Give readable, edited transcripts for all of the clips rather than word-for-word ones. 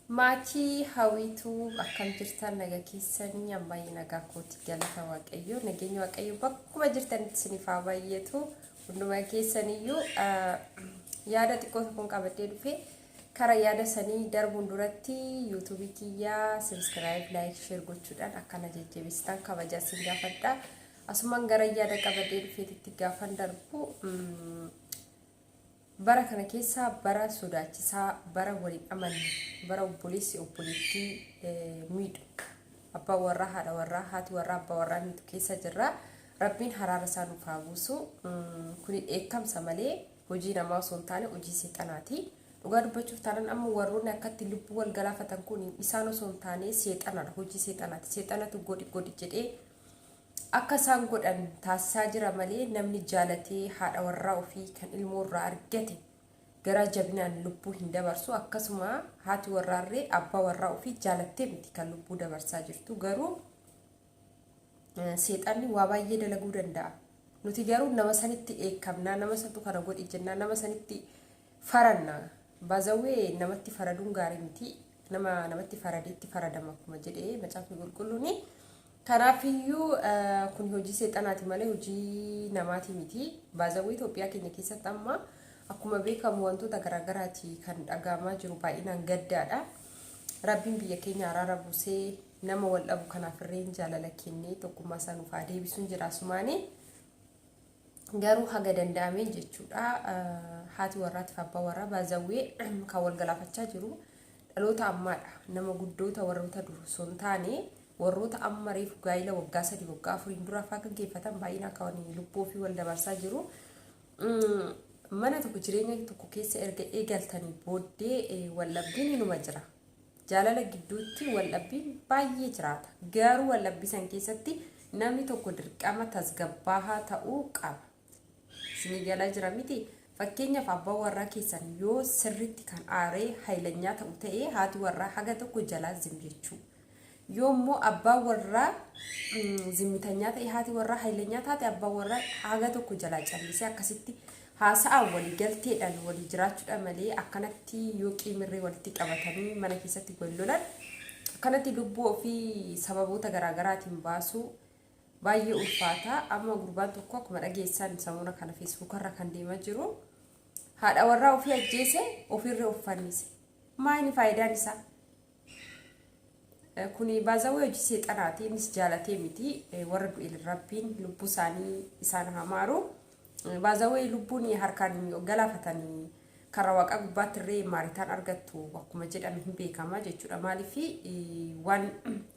Maatii Hawiituu, akkam jirtan? Naga keessanii? An baay'ee nagaa kooti, galata Waaqayyo. Nageenya Waaqayyo bakkuma jirtanitti isiniif haa baay'atu hunduma keessaniyyuu. Yaada xiqqoo tokkoon qabadhee dhufe. Kara yaada sanii darbuun duratti YouTubeii kiyyaa subscribe, like, share gochuudhaan akkana jajjabeessitan kabajaa isin gaafadha. Asumaan gara yaada qabadhee dhufeetitti gaafan darbu, bara kana keessa bara sodaachisaa, bara waliin amanne, bara obboleessi obboleettii miidhu, abbaan warraa haadha warraa, haati warraa abbaa warraa miidhu keessa jirra. Rabbiin haraara isaa nuuf haa buusu. Kuni dheekkamsa malee hojii namaa osoo hin taane hojii seexanaati. Dhugaa dubbachuuf taanaan, amma warroonni akkatti lubbuu wal galaafatan kun isaan osoo hin taane seexanadha, hojii seexanaati. Seexanatu godhi godhi jedhee akka isaan godhan taasisaa jira malee, namni jaalatee haadha warraa ofii kan ilmoo irraa argate garaa jabinaan lubbuu hin dabarsu. Akkasuma haati warraarree abbaa warraa ofii jaalattee miti kan lubbuu dabarsaa jirtu. Garuu seexanni waa baay'ee dalaguu danda'a. Nuti garuu nama sanitti dheekkamnaa, nama santu kana godhi jennaa, nama sanitti faranna. Baazawwee, namatti faraduun gaarii miti. Nama namatti faradeetti faradama akkuma jedhee Macaafni Qulqulluuni. Kanaafiyyuu kun hojii seexanaati malee hojii namaati miti. Baazawwee, Itoophiyaa keenya keessatti amma akkuma beekamu wantoota garaagaraati kan dhagahamaa jiru, baay'inaan gaddaadha. Rabbiin biyya keenya araara buusee, nama wal dhabu kanaaf irreen jaalala kennee tokkummaa isaa nuuf haa deebisuun jira asumaanii. Garuu haga danda'ameen jechuudha. Haati warraatiif abbaa warraa baazawwee kan wal galaafachaa jiru dhaloota ammaadha. Nama guddoota warroota dur osoo hin taane, warroota amma reefu gaa'ila waggaa 3, waggaa 4n dura fa'aa gaggeeffatan baay'inaan kan lubbuu ofii wal dabarsaa jiru. Mana tokko, jireenya tokko keessa erga eegaltanii booddee wal dhabbiin inuma jira. Jaalala gidduutti wal dhabbiin baay'ee jiraata. Garuu wal dhabbii san keessatti namni tokko dirqama tasgabbaahaa ta'uu qaba. Isinii galaa jira miti? Fakkeenyaaf, abbaan warraa keessan yoo sirritti kan aaree hayilanyaa ta'u ta'e, haati warraa haga tokko jalaa zim jechuu. Yoo immoo abbaan warraa zimmitanyaa ta'e, haati warraa hayilanyaa taate, abbaan warraa haga tokko jalaa callisee akkasitti haasa'aan walii galteedhaan walii jiraachuudha malee, akkanatti yoo qiimirree walitti qabatanii mana keessatti wal lolan, akkanatti lubbuu ofii sababoota garaagaraatiin baasuu baay'ee ulfaata. Amma gurbaan tokko akkuma dhageessan samuuna kana Facebookarra kan deemaa jiru haadha warraa ofii ajjeese, ofirra of fannise. Maayini faayidaan isaa? Kuni baazawwee hojii seexanaati. Innis jaalatee miti. Warra du'e Rabbiin lubbuu isaanii isaan haa maaru. Baazawwee, lubbuun harkaan galaafatanii karaa Waaqaa gubbaatti illee maaritaan argattu akkuma jedhame hin beekama jechuudha. Maaliif? Waan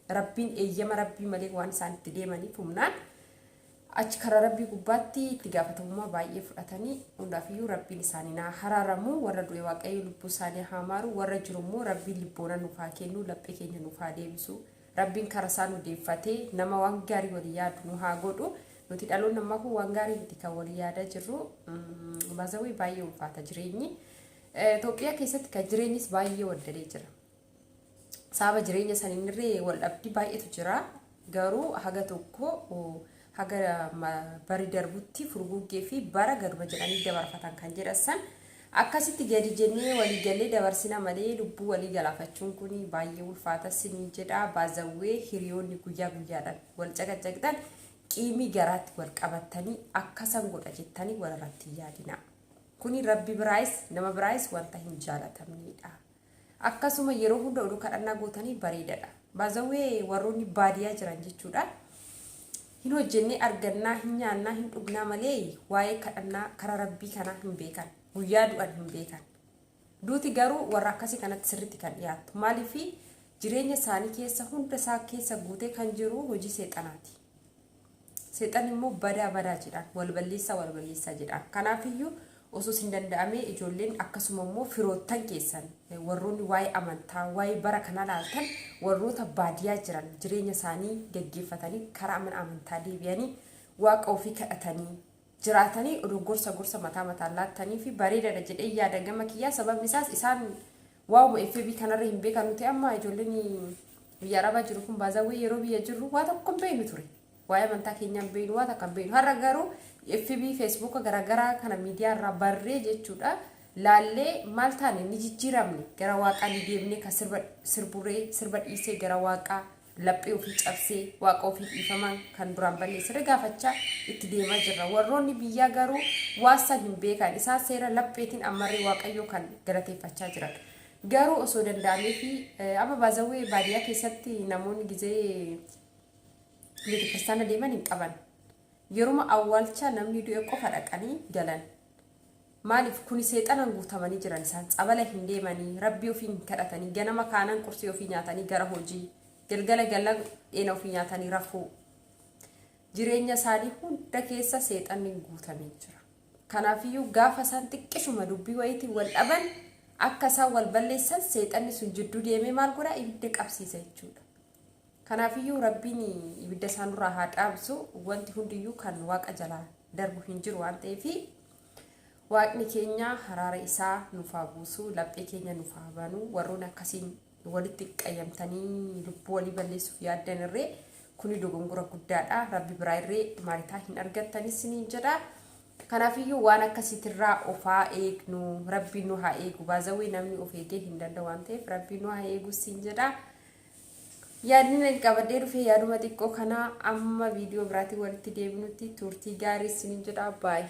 Rabbiin eeyyama Rabbii malee waan isaan itti deemaniif humnaan achi karaa Rabbii gubbaatti itti gaafatamummaa baay'ee fudhatanii. Hundaafiyyuu Rabbiin isaanii naa haraaramu. Warra du'e Waaqayyo lubbuu isaanii haa maaru. Warra jiru immoo Rabbiin libboona nuuf haa kennu, laphee keenya nuuf haa deebisu. Rabbiin karaa isaa nu deeffatee nama waan gaarii walii yaadu nu haa godhu. Nuti dhaloonni ammaa kun waan gaarii miti kan walii yaadaa jirru. Baazawii, baay'ee ulfaata jireenyi. Itoophiyaa keessatti kan jireenyis baay'ee waldalee jira. Sababa jireenya saniin irree wal dhabdii baay'eetu jira. Garuu haga tokko haga bari darbutti furguggee fi bara gaduma jedhanii dabarfatan kan jedhan san akkasitti gadi jennee walii gallee dabarsina malee, lubbuu walii galaafachuun kun baay'ee ulfaata sinii jedha. Baazawwee, hiriyoonni guyyaa guyyaadhaan wal caqacaqxan, qiimii garaatti wal qabattanii akkasan godha jettanii walirratti hin yaadina. Kuni Rabbi biraayis nama biraayis wanta hin jaalatamnedha. Akkasuma yeroo hunda oduu kadhannaa gootanii bareedadha. Baazawwee, warroonni baadiyyaa jiran jechuudha. Hin hojjennee argannaa, hin nyaannaa, hin dhugnaa malee waa'ee kadhannaa karaa Rabbii kanaa hin beekan. Guyyaa du'an hin beekan. Duuti garuu warra akkasii kanatti sirriitti kan dhiyaattu. Maaliif? Jireenya isaanii keessa hunda isaa keessa guutee kan jiru hojii seexanaati. Seexanni immoo badaa badaa jedhaan, wal balleessaa wal balleessaa jedhaan. Kanaafiyyuu osoo isin danda'amee, ijoolleen akkasuma immoo firoottan keessan warroonni waa'ee amantaa, waa'ee bara kanaa laaltan, warroota baadiyyaa jiran jireenya isaanii gaggeeffatanii karaa mana amantaa deebi'anii Waaqa ofii kadhatanii jiraatanii odoo gorsa gorsa mataa mataan laattanii fi bareedaadha jedhee yaada gama kiyyaa. Sababni isaas isaan waa'uma FB kanarra hin beekan. Nuti amma ijoolleen biyya Arabaa jiru kun, baazawwee, yeroo biyya jirru waa tokko hin beeknu ture. Waa'ee amantaa keenyaa hin beeknu, waa takka hin beeknu. Har'a garuu FB, Facebook garaagaraa kana miidiyaa irraa barree jechuudha. Laallee maal taane? Ni jijjiiramne, gara waaqaa ni deemne. Ka sirba sirburee sirba dhiisee gara waaqaa laphee ofii cabsee waaqa ofii dhiifamaan kan duraan balleessire gaafachaa itti deemaa jirra. Warroonni biyyaa garuu waan san hin beekan. Isaan seera lapheetiin ammarree waaqayyoo kan galateeffachaa jiran. Garuu osoo danda'amee fi amma baazawwee baadiyyaa keessatti namoonni gizee beetakiristaana deeman hin qaban. Yeruma awwaalcha namni du'e qofa dhaqanii galan. Maaliif? Kuni seexanaan guutamanii jiran. Isaan tsabala hin deemanii, rabbii ofii hin kadhatanii, ganama kaanan qursii ofii nyaatanii gara hojii, galgala galan dheena ofii nyaatanii rafuu. Jireenya isaanii hunda keessa seexanni guutamee jira. Kanaafiyyuu gaafa isaan xiqqishuma dubbii wayiitiin wal dhaban, akka isaan wal balleessan seexanni sun jidduu deemee maal godhaa? Ibidda qabsiisa jechuudha. Kanaafiyyuu rabbiin ibidda isaan duraa haa dhaamsu. Wanti hundiyyuu kan waaqa jalaa darbu hin jiru waan ta'eef, waaqni keenya haraara isaa nuuf haa buusu, laphee keenya nuuf haa banu. Warroon akkasiin walitti qayyamtanii lubbuu walii balleessuuf yaaddan irree, kuni dogongora guddaadha. Rabbi biraa irree maaritaa hin argattanis niin jedha. Kanaafiyyuu waan akkasiitirraa of haa eegnu, rabbiin nu haa eegu. Baazawwee namni of eegee hin danda'u waan ta'eef, rabbiin nu haa eegu siin jedha. Yaadni nan qabadhee dhufe yaaduma xiqqoo kana. Amma viidiyoo biraatiin walitti deebinutti turtii gaarii isiniin jedha. Baay'ee.